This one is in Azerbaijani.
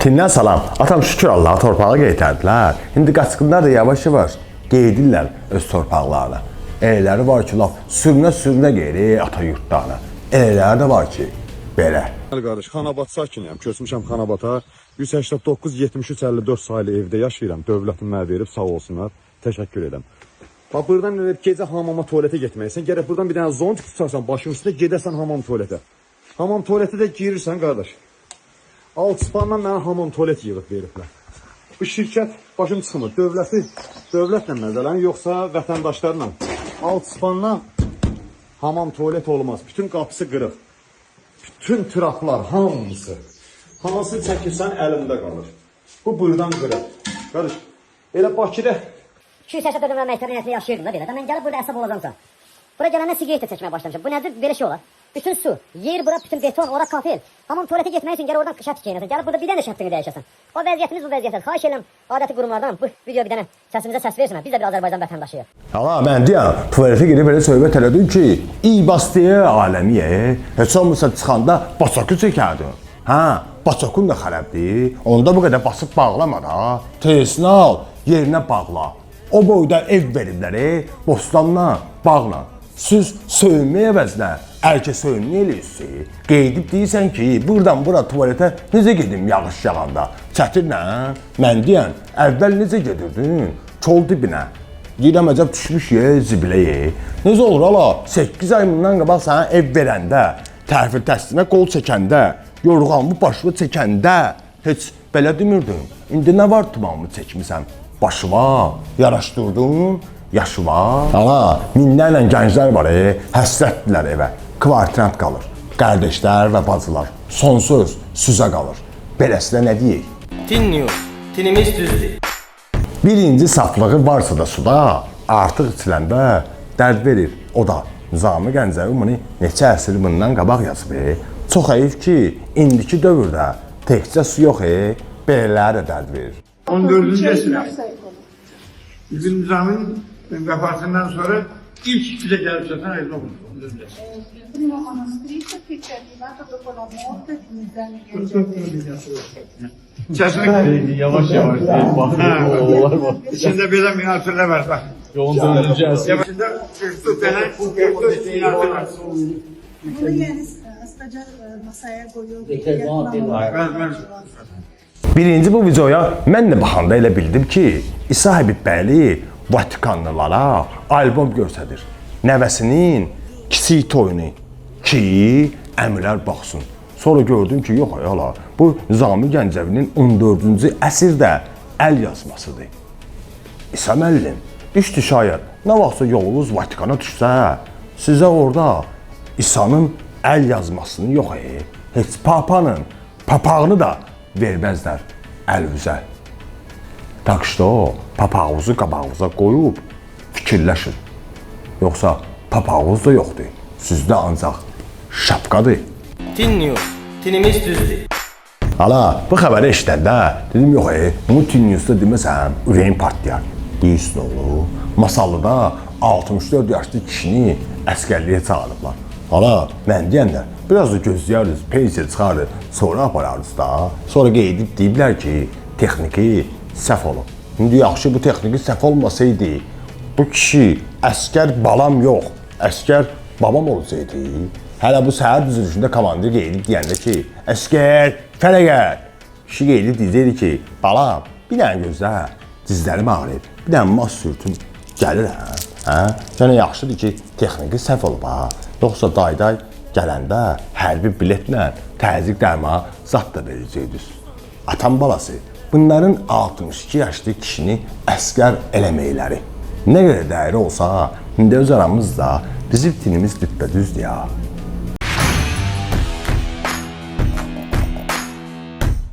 Tindən salam. Atam şükür Allaha torpağa qaytardılar. İndi qaçqınlar da yavaş-yavaş qeydirlər öz torpaqlarına. Elələri var ki, lap sürünə-sürünə qeyri ata yurtlarına. Elələri də var ki, belə. Bəli qardaş, Xanabad sakiniyəm. Köçmüşəm Xanabata. 189 73 54 saylı evdə yaşayıram. Dövlətim mənə verib, sağ olsunlar. Təşəkkür edirəm. Bax buradan elə gecə hamama tualetə getməlisən. Gərək buradan bir dənə zont tutarsan başın üstünə, gedəsən hamam tualetə. Hamam tualetə də girirsən qardaş. Alçıpandan mənə hamam tualet yığıb veriblər. Bu şirkət başım çıxmır. Dövləti dövlətlə məzələn yoxsa vətəndaşlarla. Alçıpandan hamam tualet olmaz. Bütün qapısı qırıq. Bütün traplar hamısı. Hansı çəkirsən əlində qalır. Bu buradan qırıq. Qardaş, elə Bakıda 284 nömrə məktəbin həyətində yaşayırdım da belə də. Mən gəlib burada əsəb olacamsa. Bura gələndə siqaret də çəkməyə başlamışam. Bu nədir? Belə şey olar. Bütün su, yer bura, bütün beton, ora kafel. Hamam tualetə getmək üçün gəl oradan şərt geyinəsən. Gəlib burada bir dənə şərtini dəyişəsən. O vəziyyətimiz bu vəziyyətdir. Xahiş edirəm adəti qurumlardan bu video bir dənə səsimizə səs versinlər. Biz də bir Azərbaycan vətəndaşıyıq. Hala mən deyəm, tualetə gedib belə söhbət elədim ki, iyi bastıya aləmiyə, heç olmasa çıxanda baçakı çəkərdin. Hə, baçakun da xarabdır. Onda bu qədər basıb bağlama da. Tersini al, yerinə bağla. O boyda ev veriblər, bostanla, bağla. Siz söyünməyə əvəzinə erkək söyünmə eləyirsiniz. Qeydib deyirsən ki, buradan bura tualetə necə gedim yağış yağanda? Çətinlə? Mən deyən, əvvəl necə gedirdin? Kol dibinə. Deyirəm əcəb düşmüş ye, zibilə ye. Necə olur ala? 8 ay bundan qabaq sənə ev verəndə, təhvil təslimə qol çəkəndə, yorğanımı başıma çəkəndə heç belə demirdin. İndi nə var tumanımı çəkmisən? Başıma yaraşdırdın, yaşıma. Ala, minlərlə gənclər var, həsrətdirlər evə. Kvartirant qalır. Qardaşlar və bacılar. Son söz sizə qalır. Beləsinə nə deyək? Tin News. Tinimiz düzdür. Birinci saflığı varsa da suda, artıq içiləndə dərd verir. O da Nizami Gəncəvi bunu neçə əsr bundan qabaq yazıb. Çox heyif ki, indiki dövrdə təkcə su yox, belələri də dərd verir. 14. esir. İbn Nizam'ın vefatından sonra ilk bize gelip satan Aydın olmuş. 14. esir. Il primo manoscritto che ci è arrivato dopo la morte di Nizami Gencevi. Sesini Yavaş yavaş değil. Bak, oğullar bak. içinde bir de minyatürler var bak. 14. əsr. İçinde 44 tane 44 minyatür var. Bunu yani aslında masaya koyup Ben, Birinci bu videoya mən də baxanda elə bildim ki, İsa Həbibbəyli Vatikanlılara albom göstərir. Nəvəsinin kiçik toyunu ki, əmrlər baxsın. Sonra gördüm ki, yox ay hala, bu Nizami Gəncəvinin 14-cü əsrdə əl yazmasıdır. İsa müəllim, düşdü şayət, nə vaxtsa yolunuz Vatikana düşsə, sizə orada İsa'nın əl yazmasını yox, heç papanın papağını da verməzlər əl-üzə. Tak что, papağınızı qabağınıza qoyub fikirləşin. Yoxsa papağınız da yoxdur. Sizdə ancaq şapkadır. Tin News. Tinimiz düzdür. Hala, bu xəbəri eşidəndə dedim yox, bunu Tin News'da deməsəm ürəyim partlayar. Deyirsin oğlu, Masallıda 64 yaşlı kişini əsgərliyə çağırıblar. Hala, mən deyəndə biraz da gözləyəriz, pensiya çıxarır, sonra apararız da. Sonra qeydib deyiblər ki, texniki səhv olub. İndi yaxşı bu texniki səhv olmasaydı, bu kişi əsgər balam yox, əsgər babam olsaydı. Hələ bu səhər düzülüşündə komandir qeydib deyəndə ki, əsgər fərəgət. Kişi qeydib deyəcəkdi ki, balam, bir dənə gözlə, dizlərim ağrıyır, bir dənə mas sürtüm, gəlirəm. Hə? Sənə yaxşıdır ki, texniki səhv olub ha. Yoxsa dayday gələndə hərbi biletlə təzyiq dərmanı zat da verəcəkdiniz. Atam balası, bunların 62 yaşlı kişini əsgər eləməkləri. Nə qədər dəyəri olsa, indi öz aramızda bizim tinimiz düppədüzdür ya.